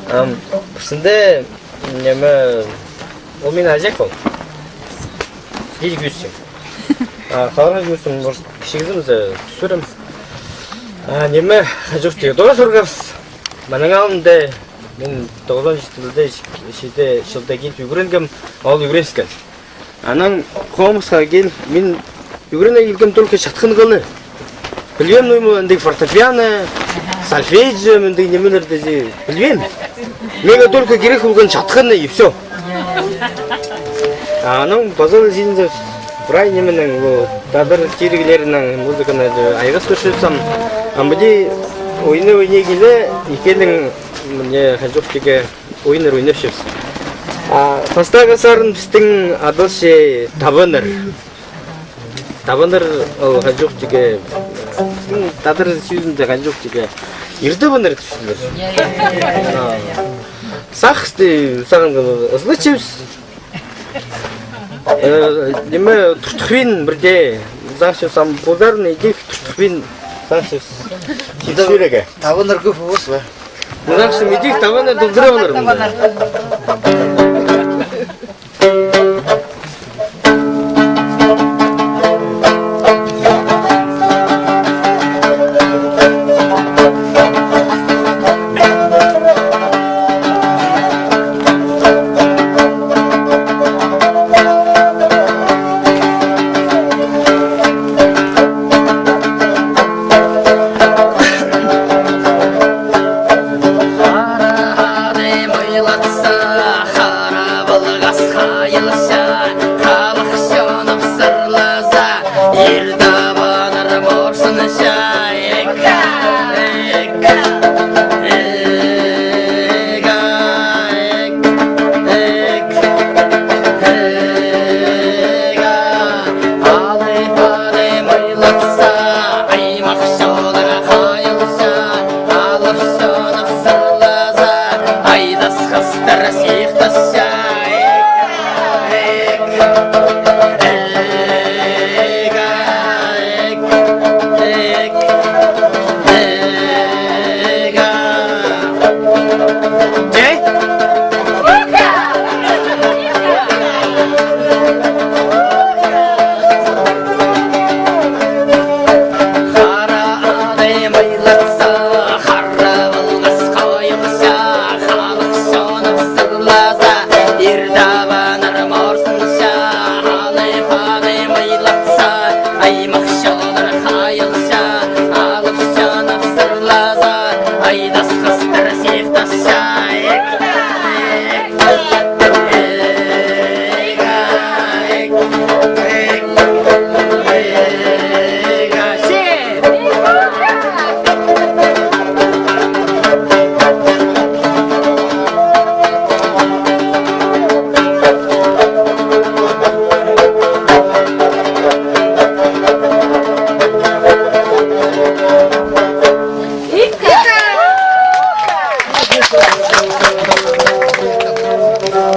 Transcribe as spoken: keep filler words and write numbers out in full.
Ам, пісінде, неме, ол мин аҷах ол. Кил кӧзім. А, халарға кӧзім, может, кічігізімзе тӱсірем. А, неме, хаҷох тігі тоғас сурғабыс. Мының алнында мин тоғызон читіде, читіде чылда киліп ӱгренгем, ол ӱгреніскен. Анаң хомысха кил, мин ӱгрене килгем только чатхынғаны. Пілбеем, ну, андағ фортепиано, сольфеджио, андағ немелерні пілбеем. Мағаа только кирек полған чатхыны и всё. А анаң паза синзе прай неменең, ол тадар чиріглерінең музыканы айғас кӧрчебіс. Ам піди ойнап-ойнап киле, ікӧлең мына хаҷох тігі ойыннар ойнапчабыс. А пастағы сарын пістің адалча табаннар. Табаннар ол хаҷох тігі, пістің тадар сӧзінде хаҷох тігі. Ир табаннар тіпчелер. А, сағысты сағынғам, ызылчабыс. Э, неме, туртухпин пірдее. Сағынчам, пазарын идӧк туртухпин сағынчам. Чирге. Табаннар кӧп полбас па? Мағаа шын идӧк табаннар толдыра полар мында. Хара адым ойлатса, хара пылғас хайылча, халых чонып сырлаза, ир табаннар морсынча, эк, эк, эк, эк, эк, эк. Алып адым ойлатса, аймах чоллар хайылча, алып чонып сырлаза, Айдас хыстар сыйыхтасча, эк, эк, эк, эк, эк. Хара адым ойлатса, хара пылғас хайылча, халых чонып сырлаза, ир табаннар морсынча, алып адым ойлатса, аймах чоллар хайылча, алып чонып сырлаза, Айдас хыстар сыйыхтасча, эк, эк, эк, эк.